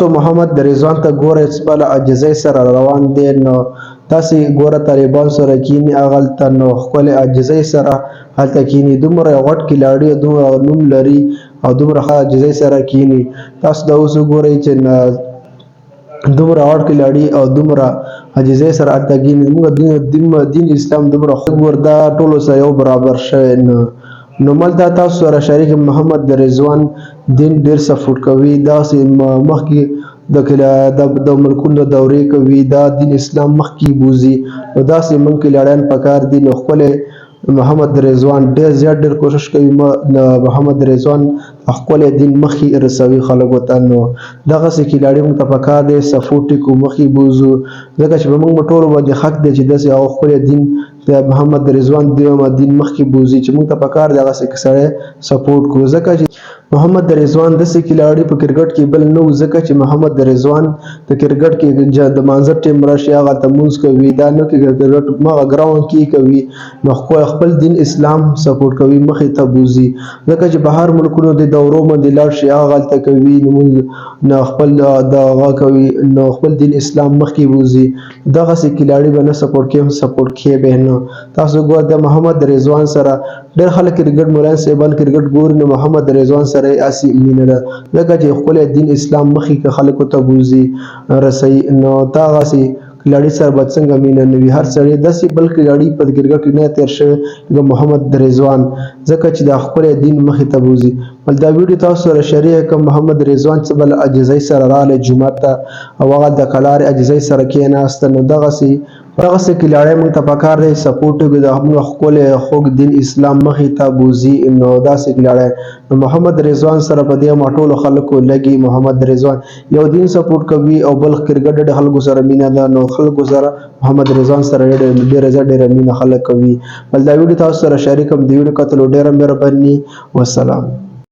محمد رضوان ته ګوره خپله عاجزۍ سره روان دی، نو تاسې ګوره طالبان سره کینی هغلته، نو ښکلې عاجزۍ سره هلته کینی. دومره غټ کلاړي او دومره نوم لري او دومره ښه عاجزۍ سره کینی. تاسو دا اوس وګورئ چې دومره غټ کلاړي او دومره عاجزۍ سره هلته کینی. موږ دین اسلام دومره خوږ ورده ټولو سره یو برابر شوی. نو ملته تاسو سره شریک محمد رضوان دین ډیر سپورټ کوي، داسې مخکې د ملکونو دورې کوي، دا دین اسلام مخکې بوځي. نو داسې موږ کلاړیان پکار دي. نو ښکلی محمد رضوان ډیر زیات ډیر کوشش کوي، محمد رضوان ښکلی دین مخکې رسوي خلکو ته. نو دغسې کلاړي موږ ته پکار دی، سپورټ یې کړو، مخکې بوځو، ځکه چې په موږ ټولو باندې حق دی چې داسې هغه ښکلی دین د محمد رضوان دین مخکې بوځي، چې موږ ته پکار دی هغسې سړی سپورټ کړو. ځکه چې محمد رضوان داسې کلاړي په کرکټ کې بل نه و، ځکه چې محمد رضوان په کرکټ کې د مانځه ټیم راشي هغه ته مونځ کوي، دا نه کې کرکټ مغه ګراونډ کې کوي. نو خپل دین اسلام سپورټ کوي، مخې ته بوځي، ځکه چې بهر ملکونو د دورو باندې لاړ شي هغه هلته کوي، نو خپل دغه کوي، نو خپل دین اسلام مخکې بوځي. دغسې کلاړي به نه سپورټ کوي، سپورټ کوي به. نو تاسو ګوره د محمد رضوان سره ډېر خلک کرکټ مولان صاحبان کرکټ ګوري، نو محمد رضوان سره یې هسې مینه ده، ځکه چې ښکلی دین اسلام مخې که خلکو ته بوځي رسوي. نو دغسې کلاړي سره به څنګه مینه نه وي؟ هر سړی داسې بل کلاړي په کرکټ کې نه تېر شوی لکه محمد رضوان، ځکه چې دا ښکلی دین مخې ته بوځي. بل دا ویډیو تاسو سره شریک کړم. محمد رضوان چې بل عاجزۍ سره راغلی جومات ته او هغه د کلارې عاجزۍ سره کېناسته. نو دغسې کلاړی موږ ته پکار دی، سپورټ وکړي، د موږ ښکلی خوږ دین اسلام مخې ته بوځي. نو داسې کلاړی نو محمد رضوان سره په دې ما ټولو خلکو لګي. محمد رضوان یو دین سپورټ کوي او بل کرکټ ډېر خلکو سره مینه ده، نو خلکو سره محمد رضوان سره ډېره زیاته ډېره مینه خلک کوي. بل دا ویډیو تاسو سره شریک کړم. د ویډیو کتلو ډېره مهرباني. والسلام.